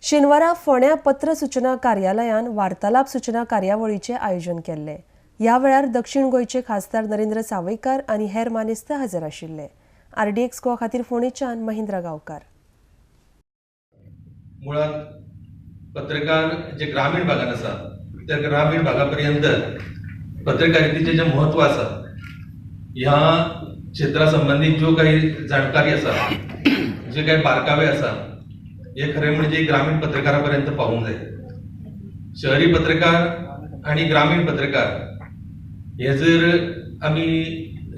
शेनवारा फोंड्या पत्र सूचना कार्यालयान वार्तालाप सूचना कार्यावळीचें आयोजन केल्लें. ह्या वेळार दक्षिण गोंयचे खासदार नरेंद्र सावयकार आनी हेर मानेस्त हजर आशिल्ले. आरडीएक्स गोवा खातीर फोंडेच्यान महेंद्र गांवकार. मुळात पत्रकार जे ग्रामीण भागात आसा त्या ग्रामीण भागा पर्यंत पत्रकारितेचें जें म्हत्व आसा, ह्या क्षेत्रा संबंदीत ज्यो काही जाणकारी आसा, जे काही बारकावे आसा, हे खरें म्हणजे ग्रामीण पत्रकारा पर्यंत पावूंक जाय. शहरी पत्रकार आनी ग्रामीण पत्रकार हे जर आमी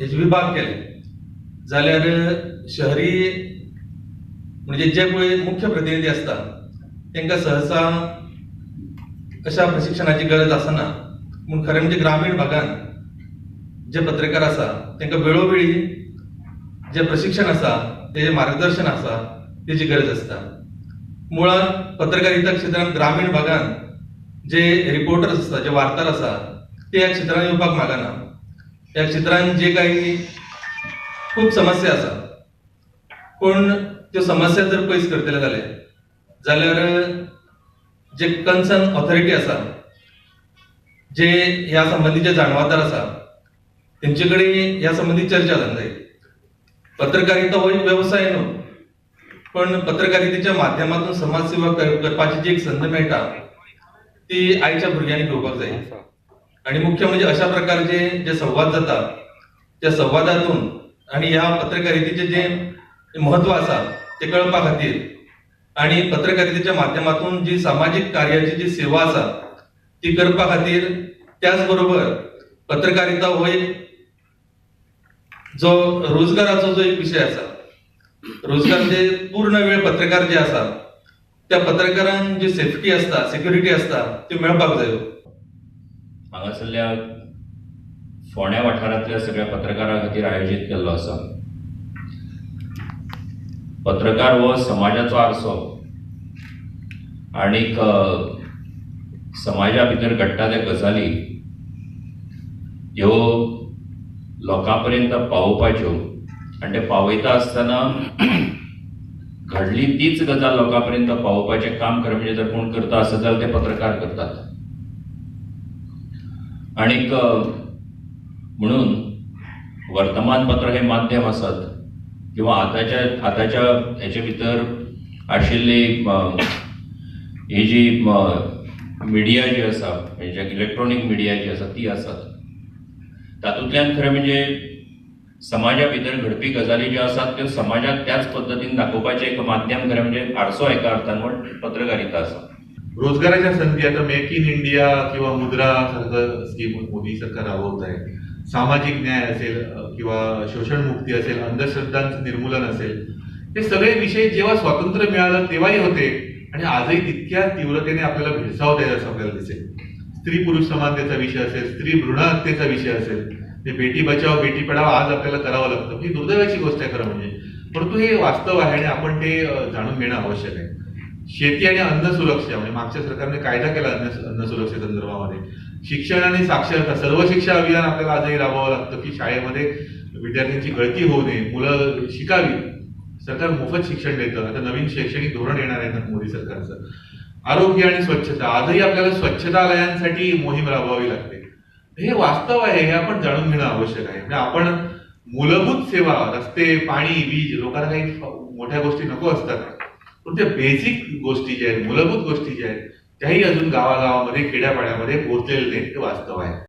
हेजे विभाग केले जाल्यार शहरी म्हणजे जे पळय मुख्य प्रतिनिधी आसता तांकां सहसा अशा प्रशिक्षणाची गरज आसना. पूण खरें म्हणजे ग्रामीण भागान जे पत्रकार आसा तांकां वेळोवेळी जें प्रशिक्षण आसा, तेजें मार्गदर्शन आसा, तेजी गरज आसता. मुळात पत्रकारिता क्षेत्रांत ग्रामीण भागान जे रिपोर्टर्स आसता, जे वार्ताहर आसा, ते ह्या क्षेत्रांत येवपाक मागना. ह्या क्षेत्रांत जे काही खूब समस्या आसा, पूण त्यो समस्या जर पयस करतले जाले जाल्यार जे कन्सर्न ऑथॉरिटी आसा, जे ह्या संबंदीचे जाणवादार आसा, तेंचे कडेन ह्या संबंदी चर्चा जावंक जाय. पत्रकारिता हो एक वेवसाय न्हू, पण पत्रकारितेच्या माध्यमातून समाजसेवा करपाची जी एक संद मेळटा ती आयच्या भुरग्यांनी घेवपाक जाय. आनी मुख्य म्हणजे अशा प्रकारचे जे संवाद जाता त्या संवादातून आनी ह्या पत्रकारितेचें जें म्हत्व आसा तें कळपा खातीर आनी पत्रकारितेच्या माध्यमातून जी सामाजीक कार्याची जी सेवा आसा ती करपा खातीर, त्याच बरोबर पत्रकारिता हो एक जो रोजगाराचो जो एक विशय आसा, रोजगार जे पूर्ण वेळ पत्रकार जे आसा त्या पत्रकारांक जी सेफ्टी आसता, सेक्युरिटी आसता, ती मेळपाक जायो. हांगासरल्या फोंड्या वाठारांतल्या सगळ्या पत्रकारां खातीर आयोजीत केल्लो आसा. पत्रकार हो समाजाचो आरसो आणीक समाजा भितर घडटा त्या गजाली ह्यो लोकां पर्यंत पावोवपाच्यो आनी ते पावयता आसतना घडली तीच गजाल लोकां पर्यंत पावोवपाचें काम खरें म्हणजे जर कोण करता आसत जाल्यार ते पत्रकार करतात. आणीक म्हणून वर्तमानपत्र हे माध्यम आसत किंवा आतांच्या हेचे भितर आशिल्ली ही जी मिडिया जी आसा, म्हणजे इलेक्ट्रॉनीक मिडिया जी आसा ती आसात, तातूंतल्यान खरें म्हणजे समाजा भितर घडपी गजाली ज्यो आसात त्यो समाजाक त्याच पद्दतीन दाखोवपाचें एक माध्यम खरें म्हणजे आरसो एका अर्थान म्हण पत्रकारिता आसा. रोजगाराच्या संधी आता मेक इन इंडिया किंवा मुद्रा सारखं स्कीम मोदी सरकार राबवत आहे. सामाजिक न्याय असेल किंवा शोषणमुक्ती असेल, अंधश्रद्धांचं निर्मूलन असेल, हे सगळे विषय जेव्हा स्वातंत्र्य मिळालं तेव्हाही होते आणि आजही तितक्या तीव्रतेने आपल्याला भेडसावत आहेत असं आपल्याला दिसेल. स्त्री पुरुष समानतेचा विषय असेल, स्त्री भ्रूण हत्येचा विषय असेल, ते बेटी बचाव बेटी पढाव आज आपल्याला करावं लागतं. ही दुर्दैवाची गोष्ट आहे खरं म्हणजे, परंतु हे वास्तव आहे आणि आपण ते जाणून घेणं आवश्यक आहे. शेती आणि अन्न सुरक्षा म्हणजे मागच्या सरकारने कायदा केला अन्न सुरक्षेसंदर्भामध्ये. शिक्षण आणि साक्षरता, सर्व शिक्षा अभियान आपल्याला आजही राबवावं लागतं की शाळेमध्ये विद्यार्थ्यांची गळती होऊ नये, मुलं शिकावी. सरकार मोफत शिक्षण देतं, आता नवीन शैक्षणिक धोरण येणार आहे मोदी सरकारचं. आरोग्य आणि स्वच्छता, आजही आपल्याला स्वच्छतालयांसाठी मोहीम राबवावी लागते. हे वास्तव आहे, हे आपण जाणून घेणं आवश्यक आहे. म्हणजे आपण मूलभूत सेवा, रस्ते, पाणी, वीज, लोकांना काही मोठ्या गोष्टी नको असतात, पण त्या बेसिक गोष्टी ज्या आहेत, मूलभूत गोष्टी ज्या आहेत, त्याही अजून गावागावामध्ये, खेड्यापाड्यामध्ये पोहोचलेल्या नाहीत, हे वास्तव आहे.